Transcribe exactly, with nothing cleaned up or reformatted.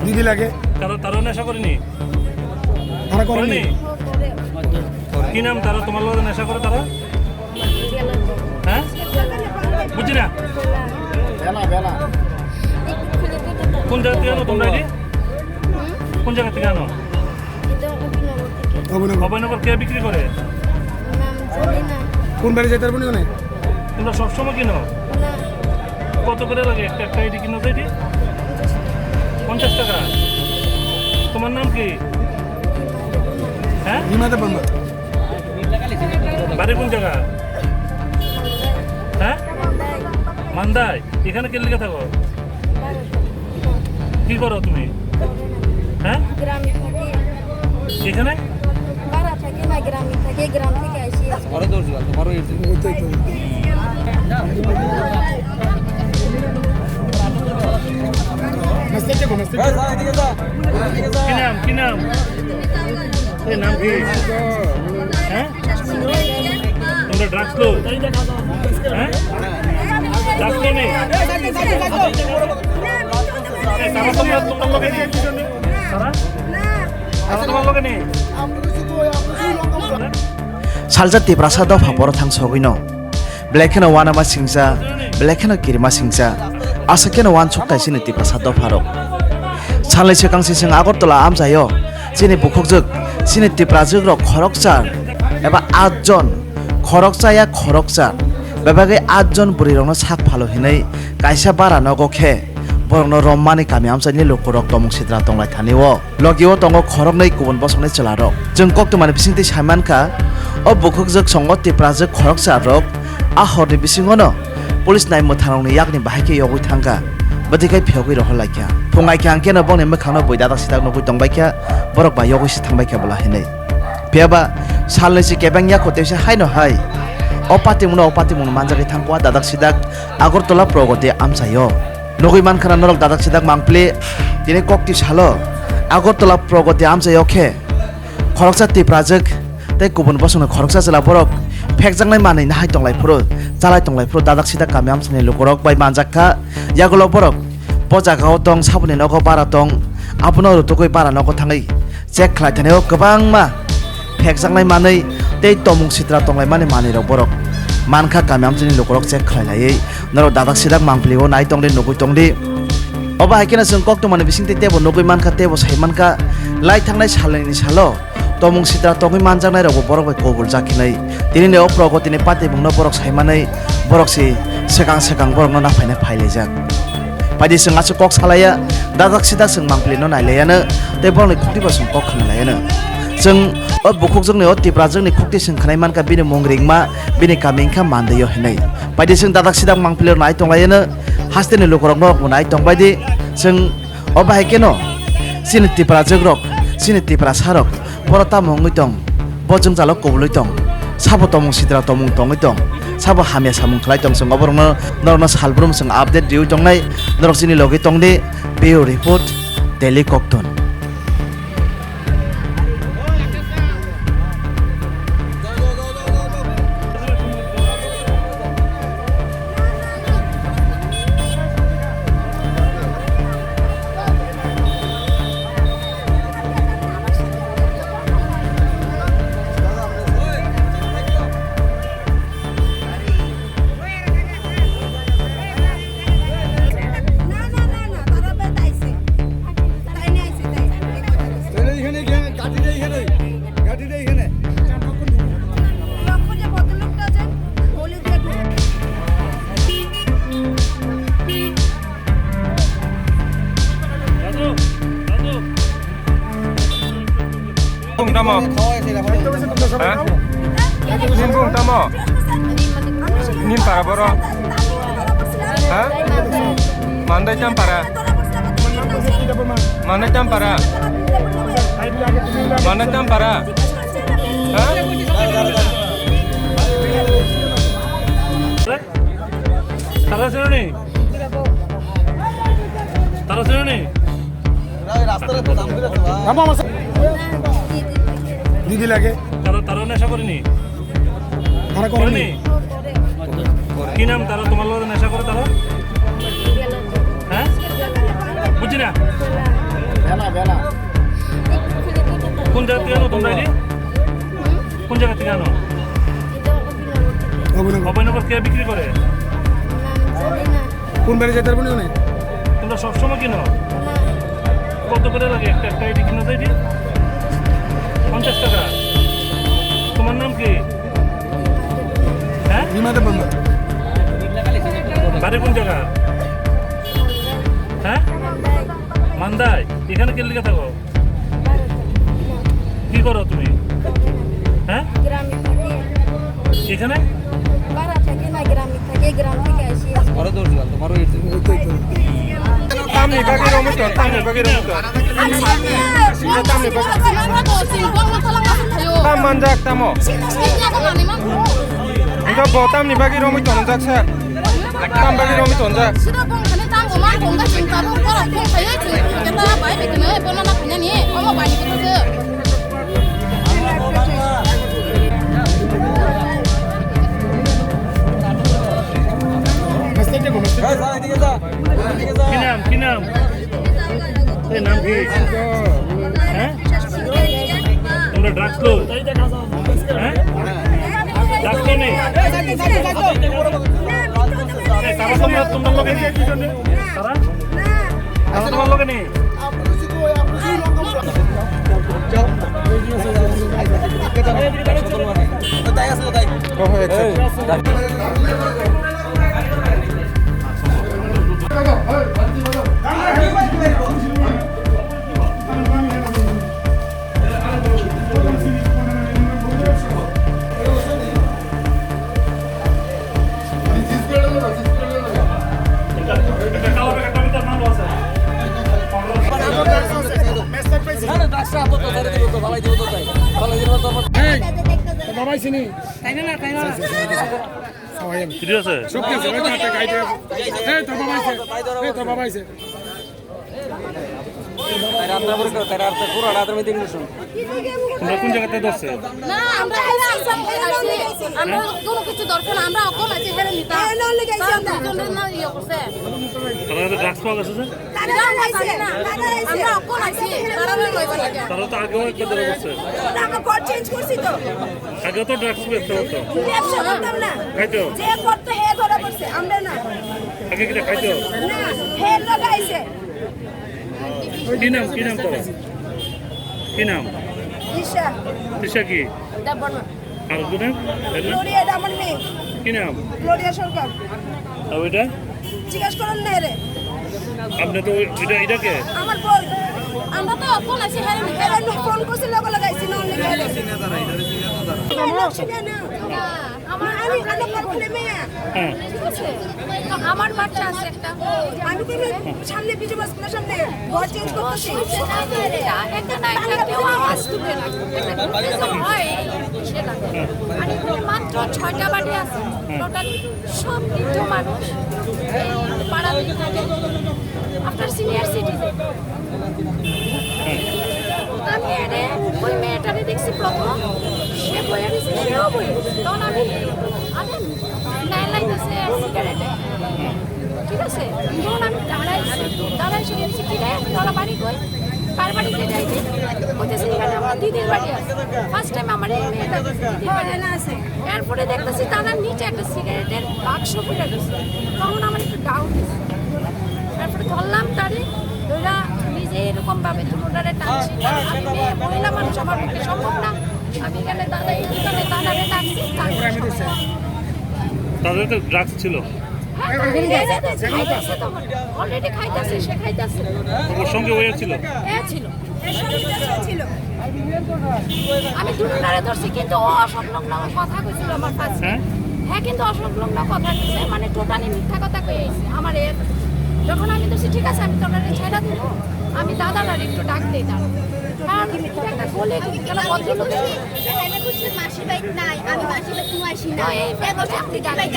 দিদি লাগে। তারা, তারা নেশা করেনি? তারা করেনি? কি নাম তারা, তোমার লগে নেশা করে তারা? হ্যাঁ? বুঝছি না। বেলা, বেলা। কোন জায়গা থেকে আনো তোমরা এটি? কোন জায়গা থেকে আনো? অভয়নগর। অভয়নগর কে বিক্রি করে? নাম জানি না। কোন বাড়ি যাইতে পারবো না? তোমরা সবসময় কিনো? না। কত করে লাগে একটা, একটা এটি কিনো তো এটি? পঞ্চাশ টাকা। তোমার নাম কি? হ্যাঁ? রিমা দেববর্মা। বাড়ি কোন জায়গা? হ্যাঁ? মান্দাই। এখানে কে লিখে থাকো? কি করো তুমি? হ্যাঁ? গ্রামে থাকি। এখানে? ভাড়া থাকি না, গ্রামে থাকি, গ্রাম থেকে আসি। ঘরে দৌড় দিবা, তোমারও এসে। কি নাম? কি নাম? এই নাম কি? হ্যাঁ? তোমরা ড্রাগস লো? হ্যাঁ? ড্রাগস লো নেই? এ, তারা তোমরা, তোমার লগে নেই? তারা? তারা তোমার লগে নেই? Salsa Tiprasa dopha boro thang sogwino. Belai kheno uanama singcha, belai kheno kirima singcha. Aswk kheno uansuk tai chini Tiprasa dopharok. Salni swkang se chwng Agartala amchaio chini bukhukjwk, chini Tiprajwk rok khoroksa eba atjon, khoroksa ya khoroksa, bebagwi atjon bwrwi rokno sak phalo hinwi kaisa bara nogo khe borokno romani kami amchaini lukurok tomung sitra tonglai thani o. Logi o tongo khoroknwi kubun bosongni chwlarok. Chwng koktwmani bisingtwi sai mankha, o bukhukjwk songo Tiprajwk khoroksa rok a horni bisingono police nai mwthangrokni yakni bahai khe yogwi thangkha, bwtwi khai phiyogwi rohorlaikha. Phung ai khe ang keno bongni mwkhangno bui dadak sidak nugwi tongbaikha, borok bai yogwi se thangbaikha bwla hinwi. Phiyaba salnwi se kebeng yakho teisa haino hai o patimungno o patimungno manjagwi thangkha dadak sidak Agartala Pragati amchaio. Nugwi mankha na norok dadak sidak mangpili tini kokti salo Agartala Pragati amchaio khe khoroksa Tiprajwk tei kubun bosongni khoroksa chwla borok phekjaknai manwi nahai tonglai phuru, chalai tonglai phuru dadak sidak kami amchaini lukurok bai manjak kha. Yagulo borok bo jagao tong, saboni nogo bara tong, abono rutugwi bara nogo thangwi check khlai thani o kwbangma phekjaknai manwi tei tomung sitra tonglaimani manwirok borok mankha kami amchaini lukurok check khlai laiwi norok dadak sidak mangpili o nai tongdi nugwi tongdi. Obo hai kheno chwng koktwmani bisingtwi teibo nugwi mankha teibo sai mankha lai thangnai salnwini salo tomung sitra tongwi manjaknai rokbo borok bai kobuljak hinwi tinini o Pragati ni patimungno borok sai manwi borok se swkang swkang borokno naphaina phailaijak. Paidi chwng aswk kok salaiya, dadak sidak chwng mangpili no nailaiya no, tei borokni khukti bo chwng kok khna laiya no. Chwng o bukhukjwkni o Tiprajwkni khukti chwng khnai mankha bini mung ringma, bini kami wngkha Mandaio hinwi. Paidi chwng dadak sidak mangpili no nai tonglaiya no, hasteni lukurokno bo nai tongbai di. Chwng o bahai kheno chini Tiprajwk rok, chini Tiprasa rok, boro tamo wngwi tong, bo jwngjalo kubului tong, sabo tomung sitra tomung tongwi tong, sabo hamya samung khlai tong, chwng oborokno norokno salbrum chwng update riwi tongnai, norok chini logi tongdi, Bureau Report, Daily Koktun. Bung tamo? Ha? Nin bung tamo? Nin para boro? Ha? Mandai tam para? Mandai tam para? Mandai tam para? Ha? Tara sini. Tara sini. দিদি লাগে। তারা, তারা নেশা করেনি? তারা করেনি। করেনি? কি নাম তারা, তোমার লগে নেশা করে তারা? হ্যাঁ, বুঝি না। বেলা, বেলা। কোন জায়গা থেকে আনো তোমরা এটি? কোন জায়গা থেকে আনো? অভয়নগর। অভয়নগর কে বিক্রি করে? কোন বাড়ি যেতে পারবো না? তোমরা সবসময় কিনো? কত করে লাগে একটা, একটা এটি কিনো তো এটি? পঞ্চাশ টাকা। তোমার নাম কি? হ্যাঁ? রিমা দেববর্মা। বাড়ি কোন জায়গা? হ্যাঁ? মান্দায়। এখানে কে লিখে থাকো? কি করো তুমি? হ্যাঁ? গ্রামে থাকি। এখানে? বাড়া থাকি না, গ্রামে থাকি, গ্রাম থেকে আসি। ঘরে দৌড় দিলাম, তোমারও এসে। Tamni bagwi romwi ton, tamni bagwi romwi ton. Tamni bagwi. Tam manjak tamo. Wngkha bo tamni bagwi romwi ton jak sa. Tam bagwi romwi ton jak. Mistake ko, mistake. Hey, sir, এদিকে যা। এদিকে যা। কি নাম? কি নাম? এই নাম কি? হ্যাঁ? তোমরা ড্রাগস লো? হ্যাঁ? ড্রাগস লো নি? এই, তারা তোমরা, তোমরা লগে নি? তারা? তারা তোমার লগে নি? ঠিক আছে। এই তো বাবা আইছে। এই তো বাবা আইছে। তাই রাত্রে পরে কেউ, তাই রাত্রে পুরো রাতের মধ্যে ইংলিশ শুনবো। তোমরা কোন জায়গাতে ধরছে? না, আমরা এখানে আসাম থেকে আসছি। আমরা কোনো কিছু দরকার না, আমরা অকল আছি, এখানে নিতাম। তারা দুজনের না ইয়ে করছে। তারা কাছে ড্রাগস পাওয়া গেছে যে? তারা আইছে, তারা আইছে। আমরা অকল আছি, তারা লইব না। তারা তো আগেও একবার ধরে গেছে। ওরা আমার ঘর চেঞ্জ করছি তো। আগেও তো ড্রাগস ব্যবসা হতো। ব্যবসা করতাম না। খাইতো? যে করতো হে ধরা পড়ছে, আমরা না। আগে কিটা খাইতো? না, হে লাগাইছে। কি নাম, কি নাম তোর? কি নাম? ঈশা। ঈশা কি? দেববর্মা। আর ওর নাম? এর নাম? গ্লোরিয়া, এটা আমার মেয়ে। কি নাম? গ্লোরিয়া সরকার। আর ওইটা? জিজ্ঞেস করেন না রে। আপনি তো ওই, এটা, এটা কে? আমার বোন। আমরা তো ফোন আছে, হ্যাঁ, হ্যাঁ, ফোন করছি, লগে লগে আইছি, না, অন্য কে? আমার, আমি, আমি, আমার বোনের মেয়ে। হ্যাঁ। ঠিক আছে? তো আমার বাচ্চা আছে একটা। আমি তো সামনে বিজয় মাসকুলার সামনে ঘর চেঞ্জ করতেছি। একটা না একটা কেউ আওয়াজ তুলে না। একটা কিছু হয়, সেটা। আর এখানে মাত্র ছয়টা বাড়ি আছে। টোটাল সব বৃদ্ধ মানুষ এই পাড়াতে থাকে। আপনার সিনিয়র সিটিজেন। আমি এনে ওই মেয়েটারে দেখছি প্রথম, সে বইয়া দিছে, সেও বই। তখন আমি, আমি লাইন লাইন দিছে সিগারেটে। ঠিক আছে? তখন আমি দাঁড়াইছি, দাঁড়াই শুনে বলছি, "কি রে, তোরা বাড়ি কই? কার বাড়িতে যাইবি?" বলতেছে, "এখানে আমার দিদির বাড়ি আছে।" ফার্স্ট টাইম আমার এই মেয়েটা বলছে, "দিদির বাড়ি আছে।" এরপরে দেখতেছি তারা নিচে একটা সিগারেটের বাক্স ফেলে দিচ্ছে। তখন আমার একটু ডাউট হয়েছে। তারপরে ধরলাম তারে, ধরা নিজে এরকম ভাবে দুটারে টানছি। কারণ আমি মেয়ে, মহিলা মানুষ, আমার পক্ষে সম্ভব না। আমি এখানে দাদা, এই দোকানে দাদারে ডাকছি, তারপরে সবাই তাদের তো ড্রাগস ছিল। হ্যাঁ, তাদের এই যে খাইতেছে তখন। Already খাইতেছে, সে খাইতেছে। ওর সঙ্গে ওই ছিল? হ্যাঁ, ছিল। এর সঙ্গে তো সে ছিল। আমি দুটারে ধরছি, কিন্তু ও অসংলগ্ন কথা কইছিল আমার ফার্স্টে। হ্যাঁ? হ্যাঁ, কিন্তু অসংলগ্ন কথা কইছে, মানে টোটালি মিথ্যা কথা কই আইছে। আমার এ, যখন আমি ধরছি, "ঠিক আছে, আমি তোর ছেড়ে দিব, আমি দাদার আর একটু ডাক দেই, দাঁড়া।" কারণ এটা একটা গলি, এখানে ভদ্রলোক এনে বুঝছি মাসি বাইক নাই, আমি মাসি বাইক নিয়ে আসি না। তো এই ব্যাপারে আপনি জানেন।